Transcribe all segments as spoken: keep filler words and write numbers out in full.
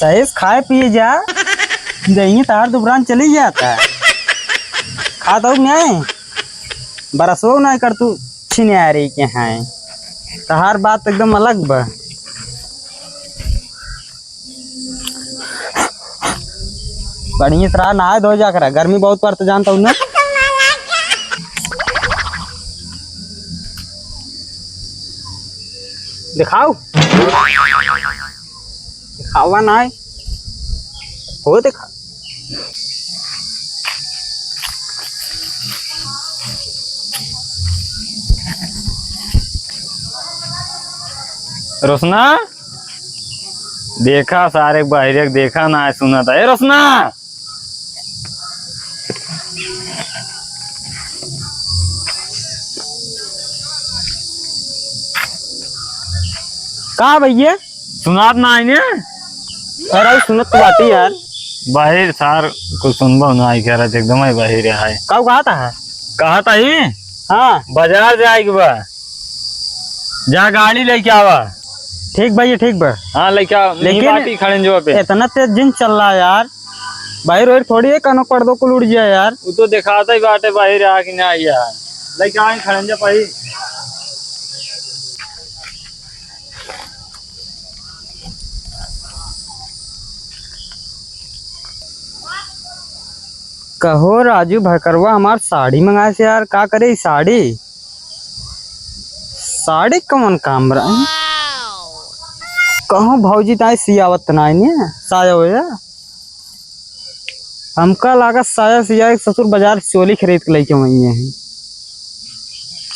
तहेस खाए पिए जा, देही तहार दुबरान चली जाता। खा दो न्याय, बरसो ना कर तू छिनारी के हैं। तहार बात एकदम अलग बा। बढ़िया से रहा, नहाए धोए जा करा, गर्मी बहुत पड़त जानत हूँ ना। दिखाओ, दिखावा ना है, हो देखा। रोशना, देखा सारे बहिरे के, देखा ना है, सुनत है। ए रोशना, का भैया? सुनात ना है ने? अरे सुनत तो बाटी यार। बाहिर सार कुछ सुनबो ना है, कह रहा एकदम ही बाहिर है। का कहत है? कहत ही? हाँ। बाजार जाए के बा, जा गाड़ी लेके आवा। ठीक भैया, ठीक बा। हाँ, लेके आ, यहीं लेकिन बाटी खड़े जो पे। इतना तेज जिन चल रहा है यार, बाहिर वाहिर थोड़ी है, कानो पर्दो कुल उड़ जाए यार। वो तो दिखाता ही बाटे बाहिर आ कि ना यार, लेके आए खड़े जो भाई। कहो राजू भकरवा, हमार साड़ी मंगाए से यार, का करे ई साड़ी? साड़ी कौन काम रहा? कहो भौजी ताई सियावत नाई ने, साया होया। हमका लागत साया सिया एक ससुर बाजार से चोली खरीद के लेके वही है।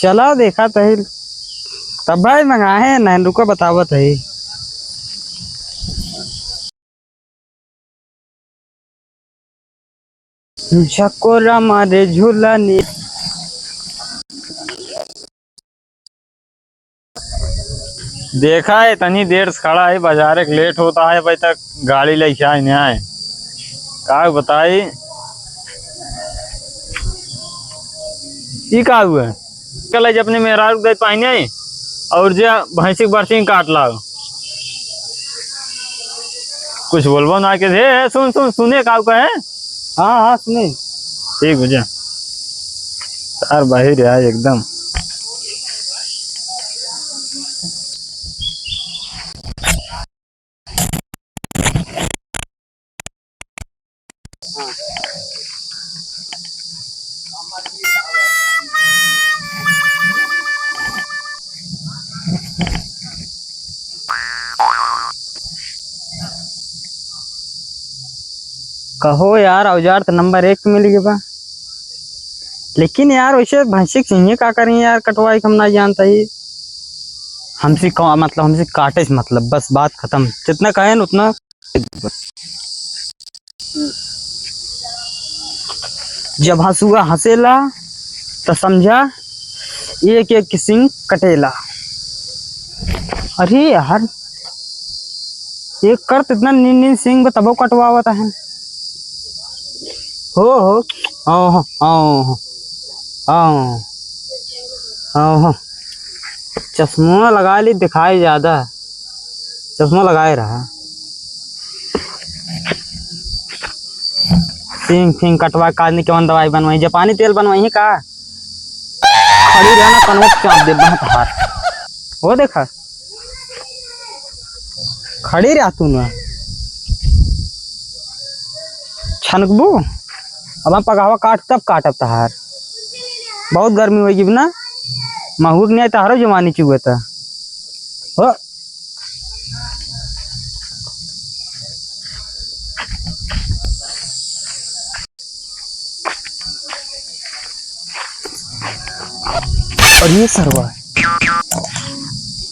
चला देखा तही, तब भाई मंगाए हैं, नहीं रुका बतावत है। झकोरा मारे झूलनी। देखा है, इतनी देर से खड़ा है बाजारे के, लेट होता है, अभी तक गाड़ी लेके आए नहीं आए। का बताई, ई का हुआ? कल जे अपने मेहरारू के दे पाइने और जे भैंसी के बरसिंग काट लाओ। कुछ बोलबो ना के, हे, हे, सुन, सुन, सुने का कहे? हाँ, हाँ, सुने। ठीक हो जा। तार बाहिर आए एकदम। कहो यार, औजार त नंबर एक पे मिल गया बा, लेकिन यार वैसे भैंसी के चाहिए का करें यार, कटवाई के हम ना जानता ही। हमसे का मतलब, हमसे काटे से मतलब, बस बात खत्म। जितना कहें न उतना। जब हंसुआ हंसेला त समझा एक एक के सींग कटेला। अरे यार, एक कर त इतना नीन नीन सींग बा तबो कटवावत है। हो हो, आओ हो, आओ हो, आओ हो। चश्मा लगा ली, दिखाई ज्यादा। चश्मा लगाए रहा। सींग फींग कटवा के आदमी केवन दवाई बनवाई, जापानी तेल बनवाई है का? खड़ी रहा ना, कनवा चाप दे बहुत हाथ। वो देखा, खड़ी रहा तू ना, छनकबू। अब हम पगहवा काट, तब काटब तहार। बहुत गर्मी होई गिब ना, महुआ के नहीं तहारो जवानी चुअता। हो। और ये सरवा,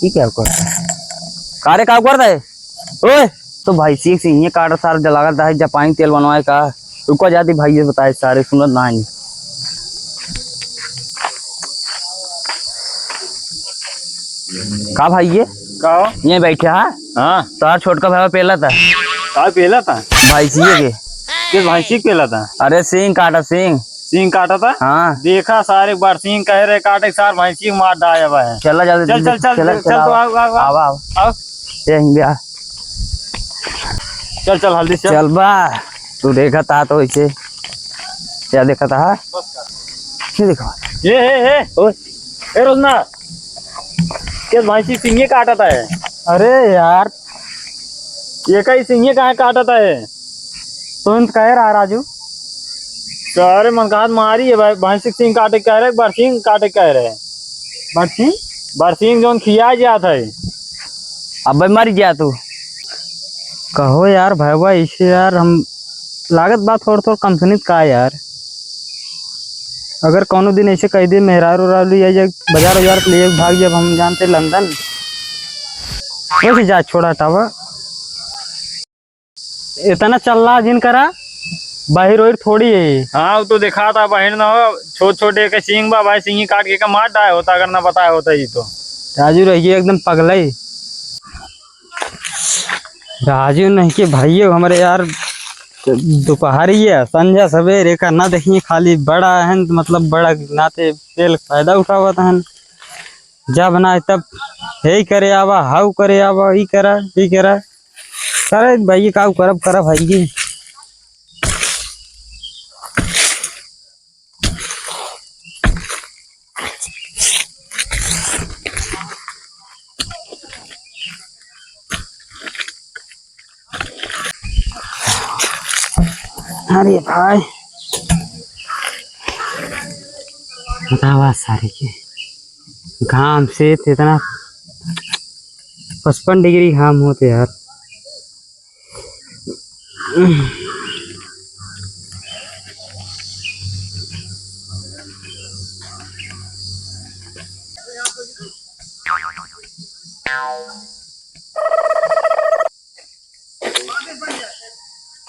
ये क्या कर? का रे, का कर दे? ओए, तो भाई सीख से ये काट सार जलागत है, जापानी तेल बनवाए का? रुको जाती भाई, ये बताए सारे सुनत ना है। का भाई ये? का हो? ये बैठे हा? हाँ। तार छोटका भाई पेला था। का पेला था? भाई सीए के। किस भाई सीख पेला था? अरे सींग काटा सींग। सींग काटा था? हाँ। देखा सारे एक बार सींग कह रहे काटे, सार भाई सींग मार डाया भाई। चला जाते चल, चल, चल, चल, चल, चल, तो आओ, आओ, आओ। आओ, आओ। आओ। ये हिंदे आ। चल, चल, हल्दी से। चल बा, तू देखत हा तो ऐसे। क्या देखत हा? नहीं देखा। ए, ए, ए। ओए। ए, रोजना। क्या भैंसी सिंगे काटत है? अरे यार। ये कई सिंगे काहे काटत है? तो इंत कहे रहा राजू? सारे मन का हाथ मारी है भाई, भैंसी सिंग काटे कह रहे, बरसिंग काटे कह रहे। बरसिंग? बरसिंग जौन खिया जात है। अबे मर गया तू। कहो यार भैया, इसे यार हम लागत बा थोड़ थोड़ कम सुनित का यार। अगर कौनो दिन ऐसे कह दे मेहरारू उहरारू ले जाए, बाजार उजार के लिए भाग जब हम जानते लंदन। वैसे जा छोड़ा टावा। इतना चल्ला जिन करा, बाहिर ओहिर थोड़ी है। हाँ, वो तो देखा था, बाहिर ना हो, छोट छोटे के सींग बा, भाई, सींगी काट के का मार डाए होता, अगर ना बताया होता ही तो। राजू रहिए एकदम पगलई। राजू नहीं के भाइयों हमरे यार, दोपहरिया, संझा, सवेरे का ना देखिए, खाली बड़ा है, मतलब बड़ा नाते तेल फायदा उठावत हैं। जब ना तब हे करे आवा, हाउ करे आवा, ई करा, ई करा। करे भाई, का करब, करब भाई। अरे भाई, बतावा सारे के घाम से तो इतना पचपन डिग्री घाम होते यार।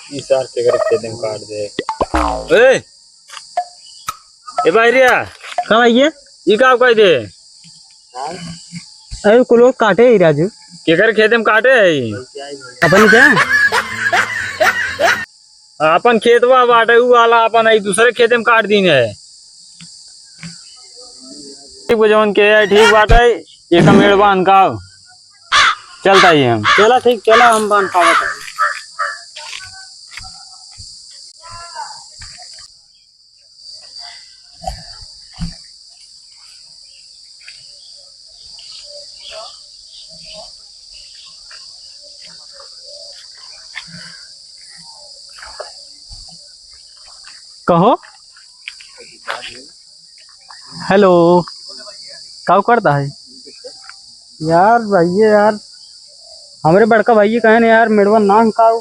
ई सार के घर खेत में काट दे। ए, ए बाहरिया। का भैया? ई का कह दे? अरे कुल काटे ही राजू। केकर खेते में काटे है? अपन क्या? अपन खेतवा बाटे उ वाला, अपन ई दूसरे खेते में काट दीन है। ठीक बा, जवन के है, ठीक बात है, ये का मेड़ बांध का चलता ही हम। चला ठीक, चला हम बांध पावत है। कहो। हेलो, का करता है? यार भैया यार, हमरे बड़का भैया कहेन यार, मेड़वा नांग काऊ,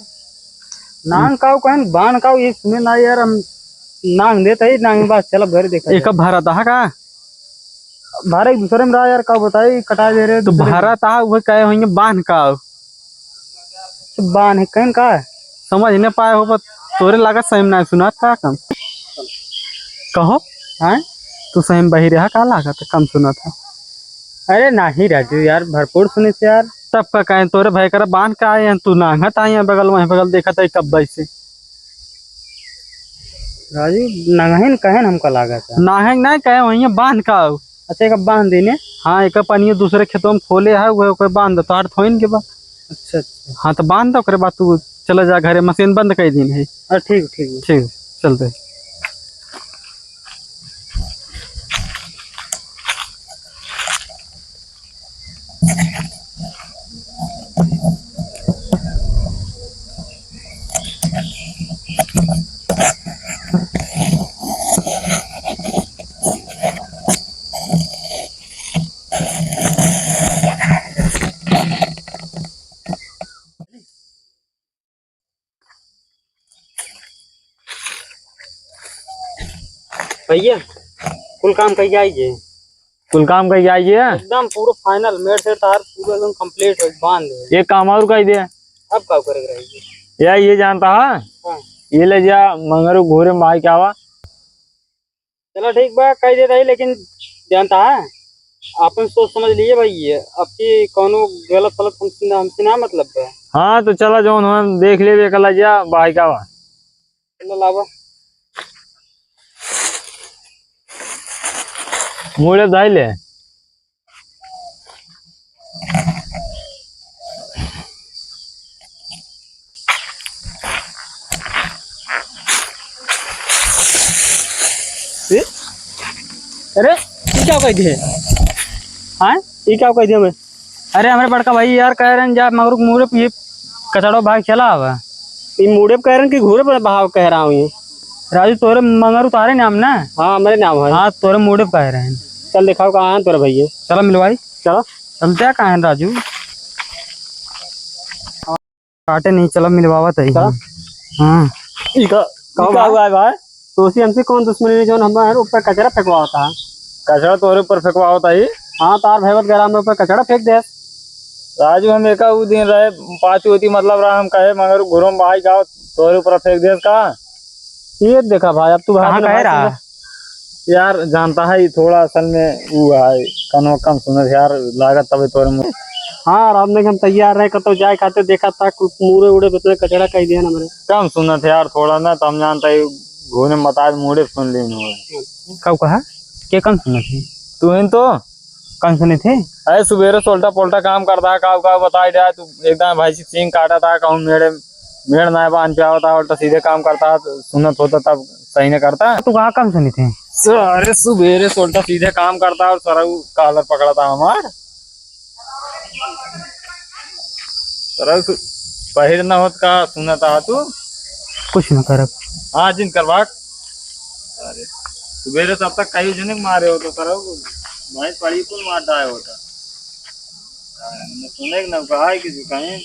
नांग काऊ कहेन, बान काऊ, ये सुने ना यार, हम नांग देत है, नांग बस चलब घर देखा एक जाए। भरत हा का? भरे एक दूसरे में रहा यार, का बताई, कटा दे रहे तो दूसरे भरत हा, वह कहे होइए बान काऊ। तो बान है, कहेन का? समझ नहीं पाए हो, बस तोरे लागत सही में ना सुनात का कम। कहो। हाँ? तू सही में बहिरे हा का लागत है, कम सुनात है? अरे नाही राजू यार, भरपूर सुने से यार। तब का कहें तोरे भाई करा बांध का आए हैं, तू नांगत आए हैं बगल, वहीं बगल देखत है कब से। राजू, नांगहिन कहेन हमका लागत है। नांगहिन नहीं कहे, वहीं बांध का आऊ। अच्छा, एक बांध देने। हाँ, एक पनिया दूसरे खेतों में खोले है, वह ओकर बांध दे, तोहार थोइन के बा। अच्छा, अच्छा। हाँ, तो बांध दे, ओकरे बाद तू चला जा घरे, मशीन बंद कर दीन है। हाँ, ठीक, ठीक। ठीक, चलते। भैया, कुल काम कइके आइए। कुल काम कइके आइए। एकदम पूरा final, मेड़ से तार पूरा एकदम complete हो, बांध है। एक काम और कह दे। अब का करे के रही? या ये जानता है? हाँ। ये ले जा, मंगरू घूरे में भाई क्या हुआ? चला ठीक बा, कह देता ही, लेकिन जानता है, आपन सोच समझ लिए भाई, ये आपकी कौनो गलत फलत हमसे ना, हमसे ना मतलब बा। हाँ, तो चला जौन हो, देख लेबे, कला जा, भाई का बा। चला लावा। मुड़े धाई ले। ए? अरे, ई का कह दिए? हाँ? ई का कह दिए हमें? अरे, हमरे बड़का भाई यार कह रहे हैं, जा मगरू के मुड़े पे ये कचड़ो भाग चला आवा। ई मुड़े पे कह रहे हैं कि घूरे पे बहाव कह रहा हूँ ये? राजू, तोरे मगरू तारे नाम ना? हाँ, हमरे नाम है। हाँ, तोरे मुड़े पे कह रहे हैं। चल दिखाओ कहाँ है तोरे भैया। चलो मिलवाई। चलो। चलते हैं कहाँ है राजू? काटे नहीं, चलो मिलवावत है। का? हाँ। ई का, ई का हुआ है भाई? तो उसी हमसे कौन दुश्मनी है जो हमारे ऊपर कचरा फेंकवावता है? कचरा तोरे ऊपर फेंकवावता ही? हाँ, तार भैवत गरा में ऊपर कचरा फेंक दे। राजू, हम एका उ दिन रहे, पाँच होती मतलब रहा, हम कहे मगर घुरम भाई गाँव तोरे ऊपर फेंक दे का? ये देखा भाई, अब तू कहाँ भाई कहे रहा? यार, जानता है, ई थोड़ा असल में ऊ है, कनो कम सुनत यार, लागत तबे तोरे मुँह। हाँ, राम ने हम तैयार रहे, कतो जाए खातिर देखा था, कुछ मुड़े उड़े पे इतने कचरा कह दिया ना हमरे। कम सुनत यार, थोड़ा ना, तो हम जानता है, घूरे में बता दे, मुड़े सुन लेन हो। कब कहा? के कम सुनत है? तू ही तो। कम सुनत है? अरे, सुबेरे सोल्टा पोल्टा काम करता है, काऊ काऊ बताई दिया, तू एकदम भैंसी सींग काटा था, कहूँ मेरे मेड़ ना बांध पे आवता, उल्टा सीधे काम करता, सुनत होता तब सही ने करता। तू कहाँ काम सुनी थे? अरे सुबेरे से उल्टा सीधे काम करता और सरऊ कालर पकड़ा था हमार। सरऊ सु-, पहिर न होत का सुनत आ तू? कुछ न करब। हाँ, जिन करवाक। अरे, सुबेरे से अब तक कहीं जने के मारे हो तो सरऊ, भाई पड़ी कुल मार डाए होता। हाँ, न सुने के न कहा है किसी कहीं।